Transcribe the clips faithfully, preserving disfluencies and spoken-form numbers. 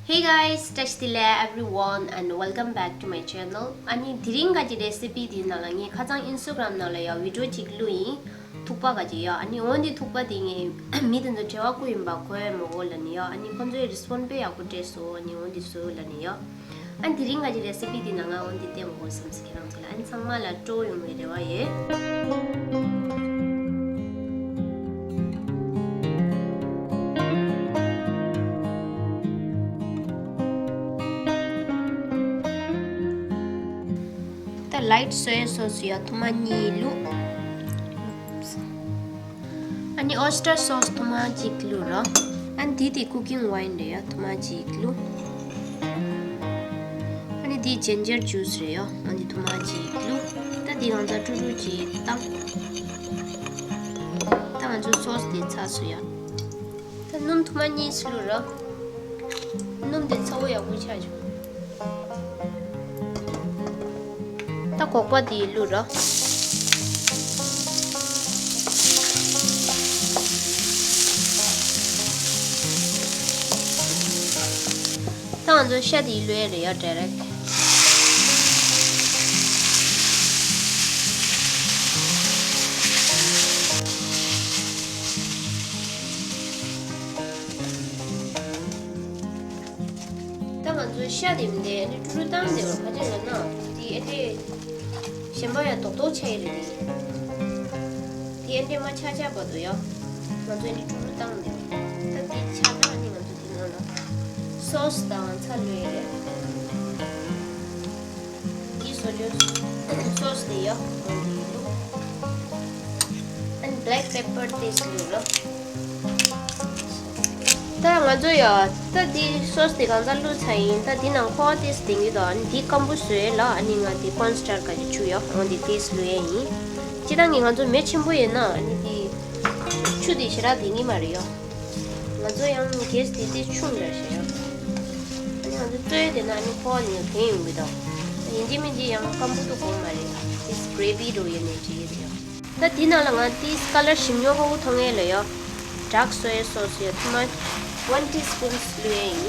Hey guys, བཀྲ་ཤིས་བདེ་ལེགས་everyone and welcome back to my channel. ཨ་ནི་དེ་རིང་ག་གི་རེ་སི་པི་དེའི་ནང་ལ་ངས་ཁ་སང་ཨིན་སི་ཊ་གྷ་རམ་ནང་ལ་ཡང་བི་ཌི་ཡོ་གཅིག་བླུགས་ཡིན། ཐུག་པ་ག་གི་ཡ། ཨ་ནི་འོན་ཏེ་ཐུག་པ་དེ་ངས་མི་དེ་ཚོ་འབྲེལ་བ་བསྐུར་ཡིན་པ་གོ་ཡ་མ་གོ་ལབ་ནི་ཡ། ཨ་ནི་ཁོང་ཚོས་རི་སི་པོན་ཌི་དཔེ་ཡག་པོ་སྤྲད་སོང་། ཨ་ནི་འོན་ཏེ་བཟོས་ལབ་ནི་ཡ། ཨ་ནི་དེ་རིང་ག་གི་རེ་སི་པི་དེའི་ནང་ང་འོན་ཏེ་བསྟན་དགོས་བསམ་སོང་ཁྱེད་རང་ཚོ་ལ། ཨ་ནི་ཚང་མ་ལ་སྤྲོ་ཡོང་བའི་རེ་བ་ཡོད། ད་ལའིཊ་སོ་ཡ་སོ་སི་ཡ་ཐུར་མ་གཉིས་བླུགས། ཨ་ནི་ཨོ་ཡེ་སི་ཊར་སོ་སི་ཐུར་མ་གཅིག་བླུགས་རོགས། ཨ་ནི་འདི་དེ་ཀུ་ཀིང་ཝའིན་རེད་ཡ། ཐུར་མ་གཅིག་བླུགས། ཨ་ནི་འདི་ཇིན་ཇར་ཇུས་རེད་ཡ། ཨ་ནི་ཐུར་མ་གཅིག་བླུགས། ད་འདི་གང་ཚ་ཀྲུ་ཀྲུ་གཅིག་བཏང་། ད་ང་ཚོ་སོ་སི་དེ་ཚ་སུ་ཡ། ད་སྣུམ་ཐུར་མ་གཉིས་བླུགས་རོགས། སྣུམ་དེ་ཚ་བོ་ཡག་པོ་ཆགས་བྱུང་། ད་སྒོག་པ་དེ་བླུགས་རོགས། ད་ང་ཚོ་ཤ་དེ་བླུགས་ཡ་རེད་ཡ། ཌའི་རེག་ཊི། ད་ང་ཚོའི་ཤ་དེ་མི་འདི་ཨ་ནི་ཀྲུ་ཀྲུ་བཏང་བསྡད་པ་ག་ཅི་ལབ་ན། དེ་ཨ་འདྲས་གཞན་པ་ཡང་རྡོག་རྡོག་ཆགས་ཡི་རེད། དེ་ཨ་འདྲས་མ་ཆགས་ཆགས་བར་དུ་ཡ། ང་ཚོ་ཨ་ནི་ཀྲུ་ཀྲུ་བཏང་བསྡད་པ། ད་དེ་ཆགས་ན་ཨ་ནི་ང་ཚོ་དེ་ནང་ལ་སོ་སི་དང་ཚྭ་བླུགས་ཡི་རེད། དེ་བཟོ་རྒྱུ་སོ་སི་དེ་ཡ། ཨ་ནི་བླུགས། ཨ་ནི་བྷེ་ལེག་པེ་པར་དེ་བླུགས་རོགས། ད་ང་ཚོ་ཡ། ད་འདི་སོ་སི་དེ་གང་ཚ་བླུགས་ཚར་ཡིན། ད་འདི་ནང་ཁོག་ཏོག་ཙམ་ལྡང་གི་འདུག་ཨ་ནི་འདི་སྐམ་པོ་བཟོས་ལ། ཨ་ནི་ང་འདི་ཀོན་སི་ཊར་ག་ཅིག་བྱུགས་ཡ། འོ་འདི་ཏོག་ཙམ་བླུགས་ཡ་ཡིན། སྤྱིར་བཏང་གི་ང་ཚོ་མེ་ཆེན་པོ་ཡོད་ན་ཨ་ནི་འདི་ཆུ་དེ་ཞེ་དྲག་ལྡང་གི་མ་རེད་ཡ། ང་ཚོ་ཡང་གེ་སི་དེ་ཏོག་ཙམ་ཆུང་འདྲ་བྱས་ཡ། ཨ་ནི་ང་ཚོ་བཙོས་དེ་ན་ཨ་ནི་ཁོག་ནས་ལྡང་ཡོང་གི་འདུག་ཡིན་གཅིག་མིན་གཅིག་ཡང་སྐམ་པོ་འདུག་དགོས་མ་རེད། ཏོག་ཙམ་གྷེ་རེ་ཝི་འདྲ་བོ་ཡོད་ནའི་འགྲིག་གི་རེད་ཡ། ད་འདི་ནང་ལ་ང་ཏིས་ཀ་ལར་ཞིམ་ཉོ་ཧོ་ཐོང་ངེ་ལ་ཡོ། ཌརྐ་སོ་ཡ་སོ་སི་ཡ་ཐུ་མ་ཝན་ཊི་སི་པུན་བླུགས་ཡ་ཡིན།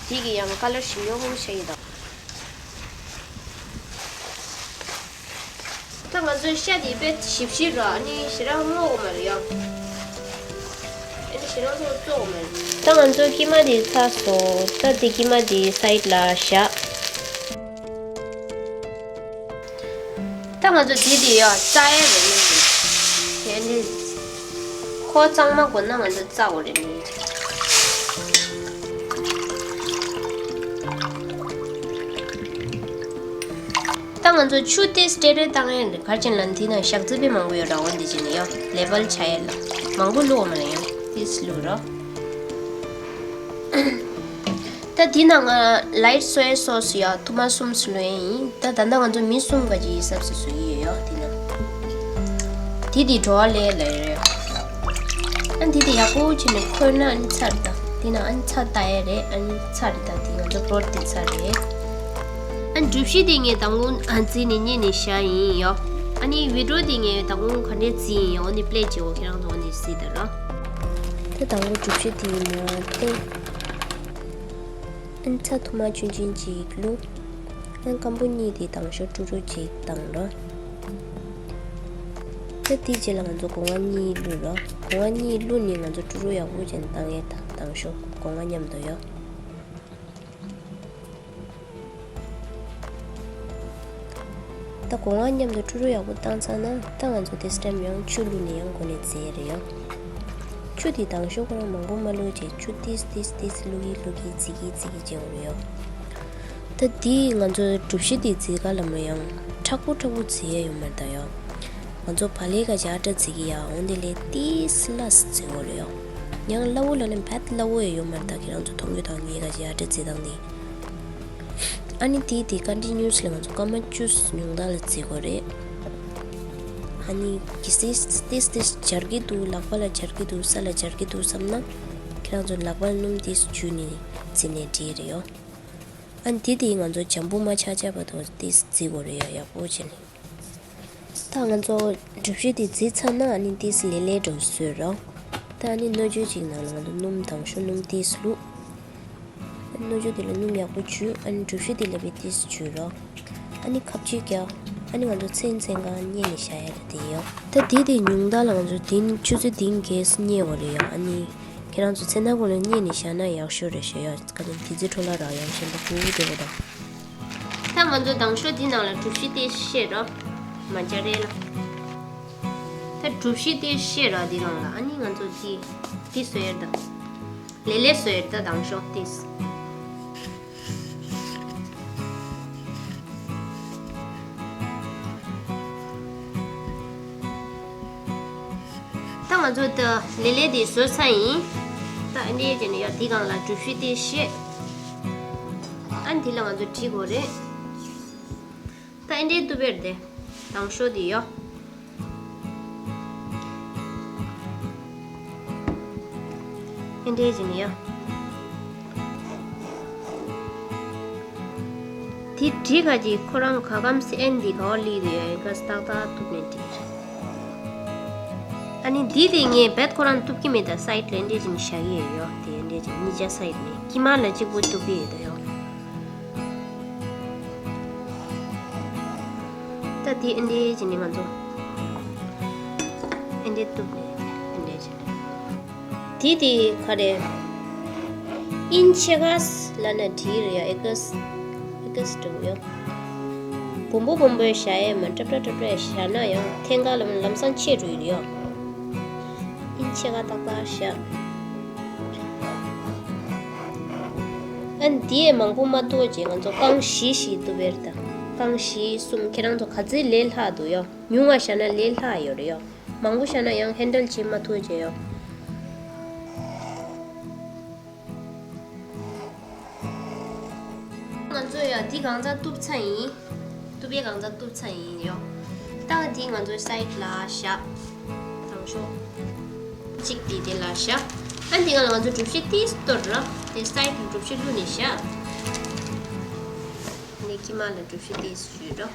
འདི་གི་ཡང་ཀ་ལར་ཞིམ་ཉོ་ཧོ་ཆགས་ཡི་དང་། ད་ང་ཚོའི་ཤ་དེ་དཔེ་ཞིབ་ཞིབ་ར་ཨ་ནི་ཞེ་དྲག་སྔོ་གི་མ་རེད་ཡ། ཨ་ནི་ཞེ་དྲག་སྔོ་བཙོ་གི་མ་རེད། ད་ང་ཚོ་ཀི་མ་དེ་ཚ་སོང་། ད་དེ་ཀི་མ་དེ་སའིཌ་ལ་བཞག་ད་ང་ཚོ་དེ་དེ་ཡ་བཙག་ཡ་རེད་ནི། དེ་ནི་ཁོ་གཙང་མ་དགོས་ན་ང་ཚོ་བཙག་དགོས་རེད་ནི། ད་ང་ཚོ་ཆུ་ཏོག་ཙམ་སྤྲེལ་སྤྲེལ་བཏང་ཡ་རེད། ག་རེ་བྱས་ན་འདི་ན་ཞག་རྩི་དཔེ་མང་པོ་ཡོད་ར། འོ་འདི་བྱས་ནས་ཡ་ལེ་བལ་ཆགས་ཡ་ལ་མང་པོ་བླུགས་མ་རེད། ཡང་ཏོག་ཙམ་བླུགས་ར། ད་འདི་ནང་ང་ལའིཊ་སོ་ཡ་སོ་སི་ཡ་ཐུར་མ་གསུམ་བླུགས་ཡ་ཡིན། ད་ད་ལྟ་ང་ཚོ་མི་གསུམ་ག་ཅིག་ཡིན་ས་བཟོ་ཡི་ཡོད་ཡ། འདི་ནང་འདི་འདི་བྲོ་བ་ལས་ལ་ཡོད་རེད། ཨ་འདི་དེ་ཡག་པོ་བྱས་ནས་ཁོལ་ན་ཨ་ནི་ཚར་ད། འདི་ནང་ཨ་ནི་ཚྭ་བཏགས་ཡ་རེད། ཨ་ནི་ཚར་ད། འདི་ང་ཚོ་བྲོ་དེ་ཚར་རེད། ཨ་ནི་གྲུ་བཞི་དེ་ངས་དང་པོ་ཨ་བརྫིས་ནས་མཉེ་ནས་བཞག་ཡིན་ཡོ། ཨ་ནི་བི་ཌིའོ་དེ་ངས་དང་པོ་ག་འདྲས་བརྫིས་ཡིན་ཡོ། ཨ་ནི་པི་ལེ་བྱེད་འོ་ཁྱེད་རང་ཚོ་ཨ་ནི་གཟིགས་ད་ར། ད་དང་པོ་གྲུ་བཞི་དེ་ཡིན་ནོ་སྟེ། ཨ་ནི་ཚྭ་ཐུར་མ་ཆུང་ཆུང་ཅིག་བླུགས། ཨ་ནི་སྐམ་པོ་གཉིས་དེ་དང་ཤོག་ཀྲུ་ཀྲུ་ཅིག་བཏང་རོགས། ད་དེའི་རྗེས་ལ་ང་ཚོ་སྒོ་ང་གཉིས་བླུགས་རོགས། སྒོ་ང་གཉིས་བླུགས་ནས་ང་ཚོ་ཀྲུ་ཀྲུ་ཡག་པོ་བྱས་ནས་བཏང་ཡས་དང་ཤོག་སྒོ་ང་མཉམ་དུ་ཡོ། ད་སྒོ་ང་མཉམ་དུ་ཀྲུ་ཀྲུ་ཡག་པོ་བཏང་ཚར་ན་ད་ང་ཚོ་དེ་སི་ཊེམ་ཡང་ཆུ་བླུགས་ནས་ཡང་སྒོ་ནས་བརྫི་ཡས་རེད་ཡོ། ཆུ་དེ་དང་ཤོག་ཁོ་རང་མང་པོ་མ་བླུགས་བྱས་ཆུ་ཏིས་ཏིས་ཏིས་བླུགས་ཀྱིས་བླུགས་ཀྱིས་བརྫི་གིས་བརྫི་གིས་བྱེད་དགོས་རེད་ཡོ། ད་དེ་ང་ཚོ་གྲུ་བཞི་དེ་བརྫི་ག་ལ་མོ་ཡང་མཁྲེགས་པོ་མཁྲེགས་པོ་བརྫི་ཡས་ཡོད་མ་རེད་ད་ཡོ། ང་ཚོ་བག་ལེབ་ག་ཅིག་ཨ་ཊ་བརྫི་གི་ཡ། འོ་འདི་ལས་ཏིས་ལྷག་བརྫི་དགོས་རེད་ཡོ། ཡང་སླ་བོ་ལ་ནི་བད་སླ་བོ་ཡ་ཡོད་མ་རེད་ད། ཁྱེད་རང་ཚོ་མཐོང་རྒྱུ་དང་ངས་ག་ཅིག་ཨ་ཊ་བརྫི་སྟངས་དེ། ཨ་ནི་དེ་དེ་ཀོན་ཊི་ནིའུ་སི་ལི་ང་ཚོ་སྐར་མ་བཅུ་ཉུང་མཐའ་ལ་བརྫི་དགོས་རེད། ཨ་ནི་གལ་སྲིད་ཏིས་ཏིས་འབྱར་གི་འདུག་ལག་པ་ལ་འབྱར་གི་འདུག་ས་ལ་འབྱར་གི་འདུག་བསམ་ན་ཁྱེད་རང་ཚོ་ལག་པ་ལ་སྣུམ་ཏིས་བྱུགས་ནས་བརྫིས་ནས་འགྲིག་རེད་ཡོ། ཨ་ནི་དེ་དེ་ང་ཚོ་འཇམ་པོ་མ་ཆགས་ཆགས་བར་དུ་ཏིས་བརྫི་དགོས་རེད་ཡ། ཡག་པོ་བྱས་ནས། ད་ང་ཚོ་གྲུ་བཞི་དེ་བརྫིས་ཚར་ན་ཨ་ནི་ཏིས་ལེ་ལེ་འདྲ་བོ་བཟོས་རོགས། ད་ཨ་ནི་སྣོད་བཅུད་ཅིག་ནང་ལ་ང་ཚོ་སྣུམ་དང་ཤོ་སྣུམ་ཏིས་བླུགས། ཨ་ནི་སྣོད་བཅུད་དེ་ལ་སྣུམ་ཡག་པོ་བྱུགས། ཨ་ནི་གྲུ་བཞི་དེ་ལ་བི་ཏིས་བྱུགས་རོགས། ཨ་ནི་ཁ་བཅད་རྒྱག་ཨ་ནི་ང་ཚོ་ཚན་ཚན་གང་བསྙལ་ནས་བཞག་ཡ་ལ་དེ་ཡོད། ད་དེ་དེ་ཉུང་མཐའ་ལ་ང་ཚོ་དེ་ཆུ་ཚོད་བདུན་བརྒྱད་བསྙལ་བ་རེད་ཡ། ཨ་ནི་ཁྱེད་རང་ཚོ་ཚེ་ན་གོ་ལ་བསྙལ་ནས་བཞག་ན་ཡག་ཤོས་རེད་ཤག་ཡ། ག་ནི་དེ་ཚོ་འཕྲོ་བརླག་རག་ཡ་བཞིན་དུ་གུ་གུ་དེ་བ་དང་། ད་ང་ཚོ་དང་ཤོ་འདི་ནང་ལ་གྲུ་བཞི་དེ་བཤད་རོགས། མ་བྱ་རེད་ལ། ད་གྲུ་བཞི་དེ་བཤད་རོགས་འདི་ནང་ལ། ཨ་ནི་ང་ཚོ་འདི་འདི་བཟོ་ཡར་ད། ལེ་ལེ་བཟོ་ཡར་ད་དང་ཤོ་ཏིས། ད་ང་ཚོ་ད་ལེ་ལེ་དེ་བཟོས་ཚར་ཡིན། ད་ཨ་འདྲས་བྱས་ནས་ཡ་དེ་སྒང་ལ་གྲུ་བཞི་དེ་བཤད། ཨ་འདི་ལ་ང་ཚོ་བྲིས་དགོས་རེད། ད་ཨ་འདྲས་གཏུབ་པ་རེད་དེ། དང་ཤོ་དེ་ཡོ། ཨེ་འདྲས་ཅིག་ནི་ཡ། དེ་བྲིས་ཁ་ཅིག་ཁོ་རང་ག་གམ་སེ་ཨེན་འདི་ག་བ་ལི་དུ་ཡ་ཨེ་ག་སྟག་སྟག་ཐུབ་ནས་བྲིས། ཨ་ནི་འདི་དེ་ངས་བེད་ཁོ་རང་གཏུབ་ཀྱི་མེད། ད་སའིད་ལ་ཨེ་འདྲས་ཅིག་ནི་བཞག་གི་ཡོད་ཡོ། དེ་ཨེ་འདྲས་ཅིག་གཉིས་ཆ་སའིད་ནས་ཀྱི་མ་ལ་གཅིག་པོ་གཏུབ་ཀྱི་ཡོད་ད་ཡོ། ད་དེ་ཨེ་འདྲས་ཅིག་ནི་ང་ཚོ་ཨེ་འདྲས་གཏུབ་ནས་ཨེ་འདྲས་ཅིག་དེ་དེ་ག་རེ། ཨིན་ཆེ་ག་ལ་ན་བྲིས་རེད་ཡ། ཨེ་ག་སི་ཨེ་ག་སི་འགྲོ་ཡོ། བུམ་པ་བུམ་པའི་བྱ་ཡས་མ་ཏྲབ་ཏྲབ་ཏྲབ་ཏྲབ་བྱ་ན་ཡང་ཐེངས་ག་ལ་ལམ་སང་ཆད་འགྲོ་ཡི་རེད་ཡ། ཨིན་ཆེ་ག་ཏག་ཏག་བྱ། ཨ་འདི་ཡས་མང་པོ་མ་གཏུབ་བྱས་ང་ཚོ་རྐང་བཞི་བཞི་གཏུབ་པ་རེད་ད། རྐང་བཞི་གསུམ་ཁྱེད་རང་ཚོ་ག་ཚོད་ལས་སླ་འདུག་ཡ། ཉུང་བ་བྱ་ན་ལས་སླ་ཡོད་རེད་ཡ། མང་པོ་བྱ་ན་ཡང་ཧེན་ཌལ་བྱེད་མ་ཐུབ་བྱས་ཡ། ང་ཚོ་ཡ་འདི་གང་ཚང་གཏུབ་ཚར་ཡིན། གཏུབ་པའི་གང་ཚང་གཏུབ་ཚར་ཡིན་ཡོ། ད་འདི་ང་ཚོ་སའིད་ལ་བཞག་དང་ཤོ་གཅིག་འདི་དེ་ལ་བཞག་ཨ་འདི་གང་ལ་ང་ཚོ་གྲུ་བཞི་ཏིས་གཏོར་ར། དེ་སའིད་ལ་གྲུ་བཞི་བླུགས་ནས་བཞག་ནས་ཀྱི་མ་ལ་གྲུ་བཞི་ཏིས་བཞུས་འགྲོ།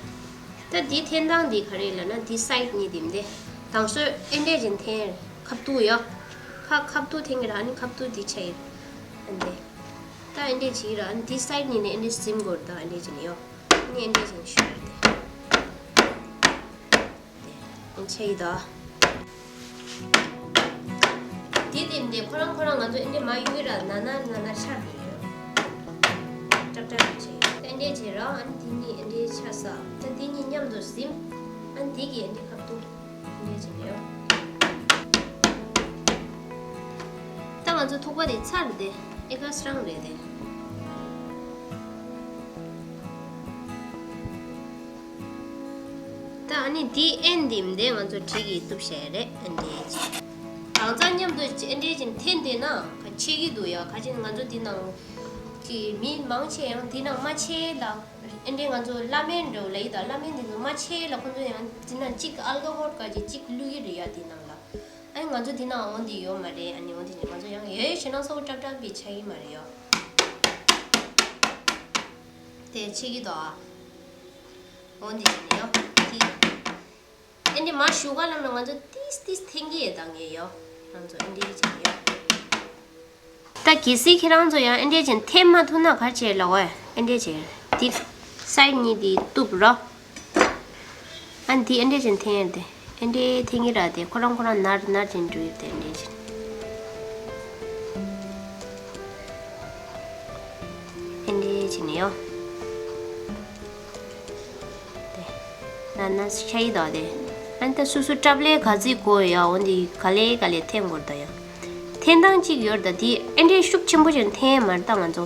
ད་འདི་འཐེན་སྟངས་འདི་ག་རེ་ལབ་ན་འདི་སའིད་གཉིས་འདི་འདི་དང་ཤོ་ཨེ་འདྲས་ཅིག་འཐེན། ཁ་བཏུག་ཡོ། ཁ་ཁ་བཏུག་འཐེན་གི་ར། ཨ་ནི་ཁ་བཏུག་འདི་ཆ་ཡིན། ཨ་འདི། ད་ཨེ་འདྲས་ཅིག་ར། ཨ་ནི་འདི་སའིད་གཉིས་ནས་ཨེ་འདྲས་ཟིན་དགོས་ར། ད་ཨེ་འདྲས་ཅིག་ནས་ཡོ། ཨ་ནི་ཨེ་འདྲས་ཅིག་ནས་ཤོད་ར་དེ། ཆེ་ཡི་ད། དེ་དེ་འདི་ཁོ་རང་ཁོ་རང་ང་ཚོ་ཨེ་འདྲས་མ་ཡོད་ར། ན་ན་ན་ན་ཤར་འགྲོ་ཡོད། ཀྲབ་ཀྲབ་ཡོད་ཆེ་ཡོད། ཨེ་འདྲས་བྱེད་ར། ཨ་ནི་དེ་གཉིས་ཨེ་འདྲས་ཆ་ས། ད་དེ་གཉིས་མཉམ་དུ་ཟིན། ཨ་ནི་དེ་གི་ཨེ་འདྲས་ཁ་བཏུག་ཨེ་འདྲས་བྱེད་ཡོད། ད་ང་ཚོ་ཐུག་པ་དེ་ཚར་དེ། ཨེ་ག་སྲང་རེད་དེ། ད་ཨ་ནི་འདི་ཨེན་འདི་མི་འདི་ང་ཚོ་གྲི་གིས་གཏུབ་བྱས་རེད། ཨེན་འདི་ཅི། གང་ཚང་མཉམ་དུ་ཨེན་འདི་ཅི་འཐེན་བསྡད་ན་ག་ཆེ་གི་འདུག་ཡ། ག་ཅི་ང་ཚོ་འདི་ནང་གི་མི་མང་ཆེ་ཡང་འདི་ནང་མ་ཆེ་ལ། ཨེན་འདི་ང་ཚོ་བླ་སྨན་འགྲོ་ལ་ཡི་ད་བླ་སྨན་འདི་ཚོ་མ་ཆེ་ལ་ཁོ་ཚོ་ཡང་འདི་ནང་གཅིག་ཨལ་ཀོ་ཧོལ་ག་ཅི་གཅིག་བླུག་གི་རེད་ཡ་འདི་ནང་ལ། ཨ་ནི་ང་ཚོ་འདི་ནང་འོང་འདི་ཡོད་མ་རེད། ཨ་ནི་འོང་འདི་ནི་ང་ཚོ་ཡང་ཡོད་ཞེ་ན་སོ་ཀྲབ་ཀྲབ་པའི་ཆ་ཡི་མ་རེད་ཡོ། དེ་ཆེ་གི་དོ། འོ་འདི་ནི་ཡོ། དེ། ཨེ་འདི་མ་ཞུ་ག་ལམ་ལ་ང་ཚོ་ཏིས་ཏིས་འཐེན་གི་ཡོད་ད་ངས་ཡོ། ང་ཚོ་ཨེ་འདི་ཅན་ཡོ། ད་གལ་སྲིད་ཁྱེད་རང་ཚོ་ཡང་ཨེ་འདི་ཅན་འཐེན་མ་ཐུབ་ན་ག་བྱེད་ལ་འོ་ཨེ་འདི་ཅན། དེ་སའིཌ་གཉིས་དེ་གཏུབ་རོགས། ཨ་འདི་ཨེ་འདྲས་ཅན་འཐེན་ཡར་དེ། ཨེ་འདྲས་འཐེན་གྱི་ར་དེ་ཁོ་རང་ཁོ་རང་ནར་ནར་ཅན་འགྲོ་ཡོད་དེ་ཨེ་འདྲས་ཅན། ཨེ་འདྲས་ཅན་ནི་ཡོ། དེ། ནར་ནར་ཤ་ཡི་དོ་དེ། ཨ་ནི་ད་སུ་སུ་ཀྲབ་ལེ་ག་ཚི་གོ་ཡ་འོ་འདི་ག་ལེ་ག་ལེ་འཐེན་དགོས་ར་ད་ཡ། འཐེན་སྟངས་གཅིག་ཡོད་རེད་ད། དེ་ཨེ་འདྲའི་ཤུགས་ཆེན་པོ་ཅན་འཐེན་ཡ་མ་རེད་ད། ང་ཚོ་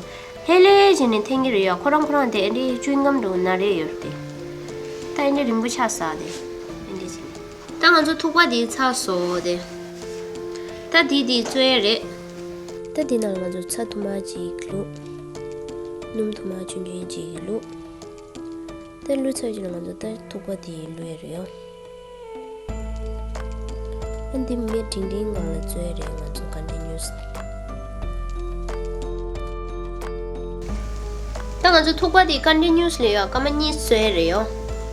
ལྷོད་ལྷོད་བྱས་ནས་འཐེན་གྱི་རེད་ཡ། ཁོ་རང་ཁོ་རང་དེ་ཨེ་འདྲའི་ཅུན་གམ་འདྲ་བོ་ན་རེ་ཡོད་རེད་དེ། ད་ཨེ་འདྲའི་རིང་པོ་ཆགས་ས་དེ་ཨེ་འདྲའི་བྱས་ནས། ད་ང་ཚོ་ཐུག་པ་དེ་ཚར་སོང་དེ། ད་དེ་དེ་བཙོས་རེད། ད་དེ་ནང་ལ་ང་ཚོ་ཚྭ་ཐུར་མ་གཅིག་བླུགས། སྣུམ་ཐུར་མ་ཆུང་ཆུང་གཅིག་བླུགས། ད་བླུགས་ཚར་རྗེས་ལ་ང་ཚོ་ད་ཐུག་པ་དེ་བླུགས་ཡ་རེད་ཡ། ཨ་འདི་མེ་འབྲིང་འབྲིང་ངང་ལ་བཙོས་རེད་ང་ཚོ་ཀོན་ཊི་ནིའུ་སི། ད་ང་ཚོ་ཐུག་པ་དེ་ཀོན་ཊི་ནིའུ་སི་ལས་ཡ་སྐར་མ་གཉིས་བཙོས་རེད་ཡ།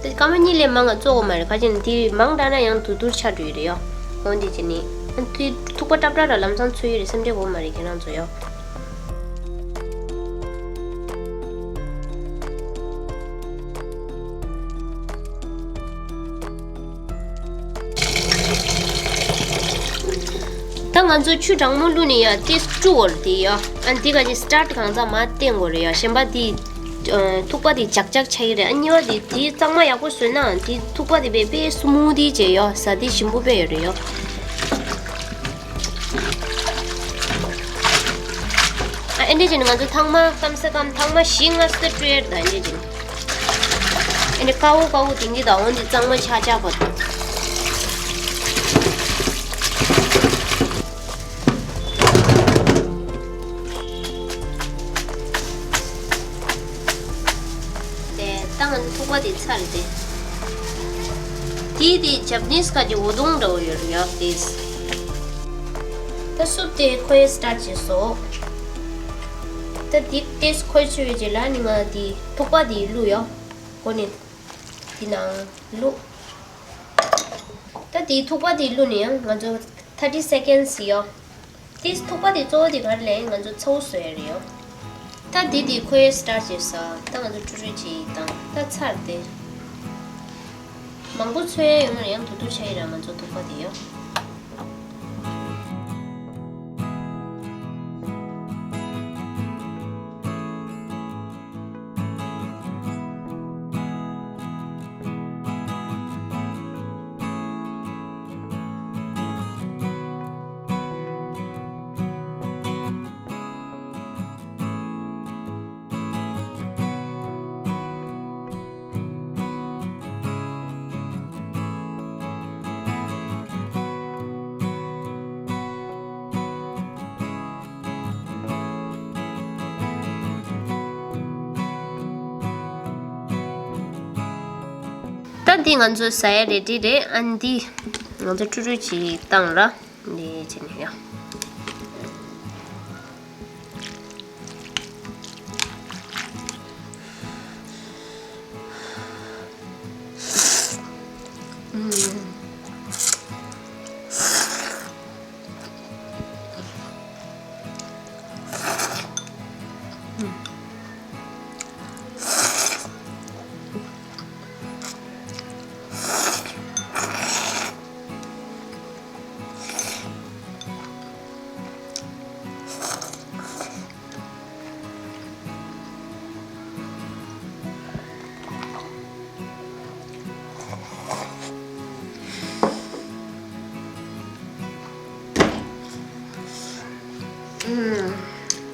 ད་སྐར་མ་གཉིས་ལས་མང་ང་བཙོ་གོ་མ་རེད། ག་ཅི་ན་དེ་མང་དྲགས་ན་ཡང་དུ་དུར་ཆགས་འགྲོ་ཡི་རེད་ཡ། འོ་འདི་བྱས་ནི། དེ་ཐུག་པ་ཏྲབ་ཏྲ་ར་ལམ་སང་ཚོས་ཡོད་རེད། སེམས་ཁྲལ་དགོས་མ་རེད་ཁྱེད་རང་ཚོ་ཡོ། ད་ང་ཚོ་ཆུ་གྲང་མོ་བླུགས་ནས་ཡ་དེ་བཀྲུ་བར་དེ་ཡ། ཨ་འདི་ག་ཅིག་སི་ཊར་ཊི་གང་ཚ་མ་བསྟན་དགོས་རེད་ཡ། གཞན་པ་དེ་ཐུག་པ་དེ་ཇག་ཇག་ཆགས་ཀྱི་རེད། ཨ་གཉིས་པ་དེ་དེ་གཙང་མ་ཡག་པོ་བཟོས་ན་དེ་ཐུག་པ་དེ་དཔེ་དཔེ་སི་མུ་ཐི་བྱས་ཡ། ཟ་དེ་ཞིམ་པོ་དཔེ་ཡོད་རེད་ཡ། ཨ་ཨེ་འདྲས་བྱས་ནས་ང་ཚོ་ཐང་མ་སྐམ་ས་སྐམ་ཐང་མ་བཞི་ལྔ་སི་ཊི་རེཊ་ད་ཨེ་འདྲས་བྱས་ནས། ཨེ་ནི་ཀ་བོ་ཀ་བོ་དེང་གི་ཟླ་བོ་འདི་གཙང་མ་ཆག་ཆག་པ་དང་། དེ་ད་ང་ཚོ་ཐུག་པ་དེ་ཚར་ཏེ། དེ་དེ་ཇ་པ་ནིས་ཁ་གི་ཨུ་དུང་འདྲ་བོ་ཡོད་རེད་ཡ་དེས། ད་སུབ་དེ་ཁོའི་སི་ཊར་ཊི་བྱས་སོ། ད་དེ་དེས་ཁོའི་ཆུ་ཡོད་ཅེ་ལ་ནི་ང་དེ་ཐུག་པ་དེ་བླུགས་ཡོ། ཀོ་ནི། འདི་ནང་བླུགས། ད་དེའི་ཐུག་པ་དེ་བླུགས་ནས་ཡང་ང་ཚོ་thirty seconds ཡོ། དེ་ཐུག་པ་དེ་གཙོ་བོ་དེ་ག་རེ་ལབ་ན་ང་ཚོ་ཚ་བོ་བཟོ་ཡ་རེད་ཡོ། ད་དེ་དེ་ཁོའི་སི་ཊར་ཊི་བྱས་ས། ད་ང་ཚོ་ཀྲུ་ཀྲུ་བྱས་ཡིན་དང་ད་ཚར་ཏེ། མང་པོ་ཚོས་ཡ་ཡོང་ན་ཡང་དུ་དུ་ཆ་ཡི་ར་ང་ཚོ་ཐུག་པ་དེ་ཡོ། ད་འདི་ང་ཚོ་ཟ་ཡ་རེ་ཌི་རེད། ཨ་འདི་ང་ཚོ་ཀྲུ་ཀྲུ་ཅིག་བཏང་ར། འདི་བྱས་ནས་ཡ།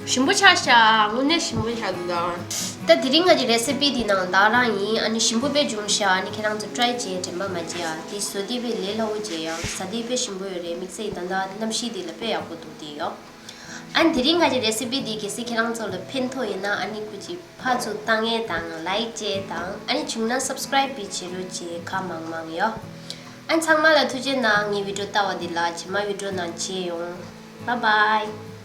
ཞིམ་པོ་ཆགས་ཤག་དངོས་གནས་ཞིམ་པོ་ཆགས་འདུག་ད་དེ་རིང་ང་གི་རེ་སི་པི་འདི་ནང་བདག་རང་ཡིན། ཨ་ནི་ཞིམ་པོ་དཔེ་བྱུང་ཤག་ཨ་ནི་ཁྱེད་རང་ཚོ་ཊ་རའི་བྱས་དྲན་པ་མ་བརྗེད་ཨ། དེ་བཟོ་དེ་དཔེ་ལས་སླ་བོ་བྱས་ཡ། ཟ་དེ་དཔེ་ཞིམ་པོ་ཡོད་རེད། དམིགས་བསལ་ཡིན་ད་ལྟ་གནམ་གཤིས་འདི་ལ་དཔེ་ཡག་པོ་འདུག་དེ་ཡོ། ཨ་ནི་དེ་རིང་ང་གི་རེ་སི་པི་འདི་གལ་སྲིད་ཁྱེད་རང་ཚོ་ལ་ཕན་ཐོགས་ཡིན་ན་ཨ་ནི་སྐུ་མཁྱེན་ཕར་ཚུར་བཏང་ཡས་དང་ལའིཀ་བྱས་དང་ཨ་ནི་བྱུང་ན་སབ་སི་ཀ་རའིབ་བྱེད་རོགས་བྱེད། ཁ་མང་མང་ཡོ། ཨ་ནི་ཚང་མ་ལ་ཐུགས་རྗེ་གནང་། ངའི་བི་ཌི་ཡོ་ལྟ་བ་འདི་ལ་རྗེས་མ་བི་ཌི་ཡོ་ནང་མཇལ་ཡོང་། Bye bye.